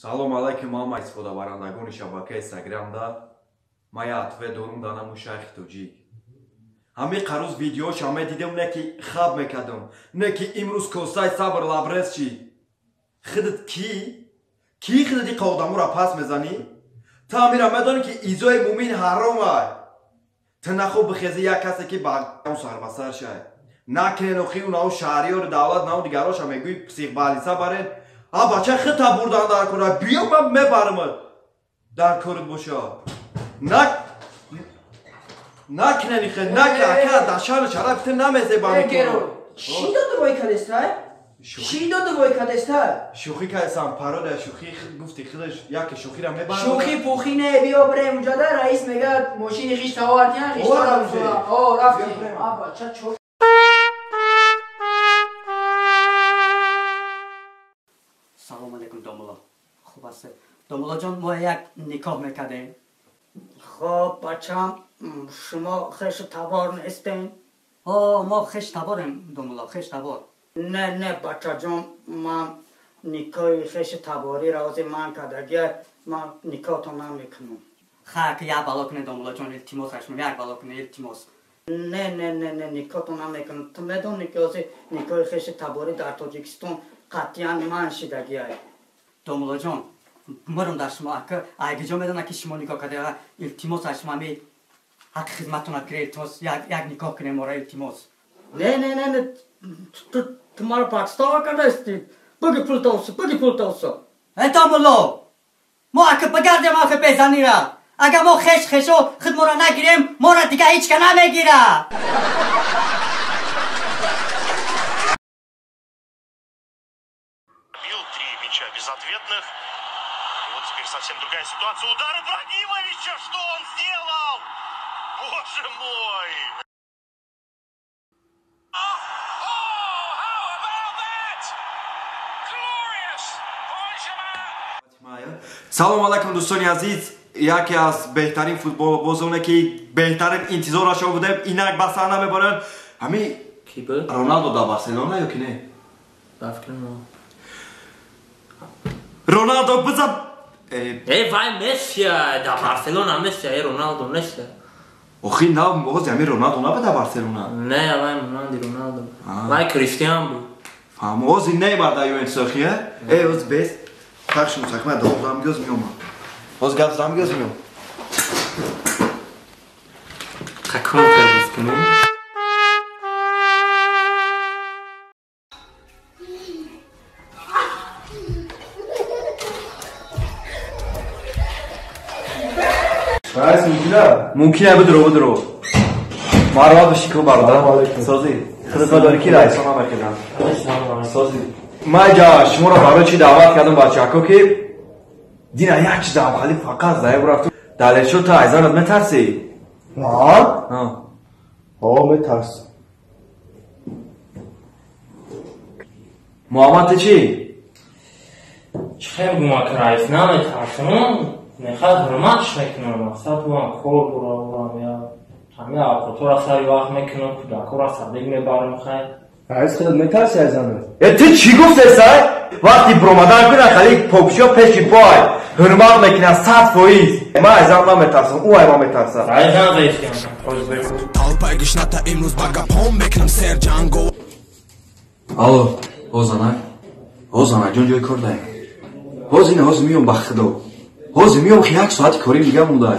Салом алайкум ҳама истифодабарандагони шабакаи Инстаграмда. Ман як ответ дорум дар намуи шайхи тоҷик. Ҳамин қарӯз видеоша медидем, не ки хаб мекардам, не ки имрӯз косаи сабр лабрез шид. Худат кӣ? Кӣ худат иқа одаморо пас мезанӣ? Ту ҳамира медонӣ ки изои мӯмин ҳаром ай. Ту нахоб бихезӣ як касе ки ба сарбасар шай. Накунен охи унаву шаҳриёри давлат наву дигароша мегӯӣ психбалиса барен. А бача хита бурдан дар кора, биё ман мебарамат. Дар корит боша. Накунен ихе, нака ака дашану шараф ту намезеба мекунам. Чӣ доду вой кадестай? Чӣ доду вой кадестай? Шӯхӣ кардам, парода шӯхӣ гуфти худаш яке шӯхиро мебарам. Шӯхӣ пухӣ не, биё бирем унҷода раис мегӯяд мошини хиш овардиян, хиш о рафтем. А бача чо Салом алейкум домулло. Хуб ҳастед? Домулло ҷон, мо як никоҳ мекардем. Хоб бачам, шумо хешу табор нестен? О, мо хеш таборем домулло, хеш табор. Не, не бачаҷон, ман никоҳи хешу табориро ҳозир ман кардагия, ман никоҳтон намекунам. Ха, ки як бало кунед домулло ҷон, илтимос аз шумо, як бало кунед, илтимос. Не, не, не, не, никоҳтон намекунам. Ту медонӣ ки ҳозир никоҳи хешу таборӣ дар Тоҷикистон қатъиян манъ шидагиай. Домулло ҷон, мурам дар шумо, ака айгиҷо медонад ки шумо никоҳ карда, илтимос аз шумо ҳами ҳаққи хизматтонат кунед, илтимос, як никоҳ кунем мора, илтимос. Не, не, не, не, ту маро подстава кардаисти. Буги пул тавсо, буги пул тавсо. Э домулло, мо ака бигардем охи безанира. Агар мо хеш хешо худ моро нагирем, моро дигар ҳеҷ ка намегирад. Безответных. И вот теперь совсем другая ситуация. Удар Ибрагимовича! Что он сделал? Боже мой! Салом алайкум дӯстони азиз. Яке аз беҳтарин футболбозоне ки беҳтарин интизорашон будем, инак ба саҳна мебаранд. Ҳамин Роналдо дар Барселона ё ки не? Роналдо биза. Э вай Месси дар Барселона Месси, э Роналдо нест. Охи на боз ҳамин Роналдо набуд дар Барселона. Не, вай монанди Роналдо. Вай Криштиан буд. Фаҳм, ози Неймар дар Ювентус охи, э? Оз бес. Тахшум сакма дог'ам гӯз меомад. Оз гап зам гӯз меом. Такон кард кунем. Раис мумкина? Мумкина бидро, бидро. Марҳабо биши ку бародар. Созӣ. Худат медонӣ ки раисон намекунам. Созӣ. Ман ҷа шуморо барои чӣ даъват кардам бачаҳако ки дина як чиз ҳам хали фақат заеб рафту. Далелшо ту аз занат метарсӣ? Ман? Ҳо, метарсам. Муҳаммад ту чӣ? Чӣ хел гумак раис, наметарсам. Мехоҳад ҳурматш мекунам, мақсад ӯам кор бурам, я ҳамин авқотҳоро сари вақт мекунам, кӯдакҳоро садиқ мебарам, хай. Раис худат метарсӣ аз занат? Э ту чӣ гуфтесай? Вақти биромадан кунад хали покшиё пеши пой ҳурмат мекунад 100%. Ман аз зан наметарсам, ӯ ай ман метарсад. Раис назаистям. Талпай гишната имрӯз ба гапҳом мекунам серҷанго. Алло, о занак, о занак ҷон, ҷои кор даем. Ҳозир ина ҳозир меом ба худо. Ҳозир меом, як соати корим дига монда.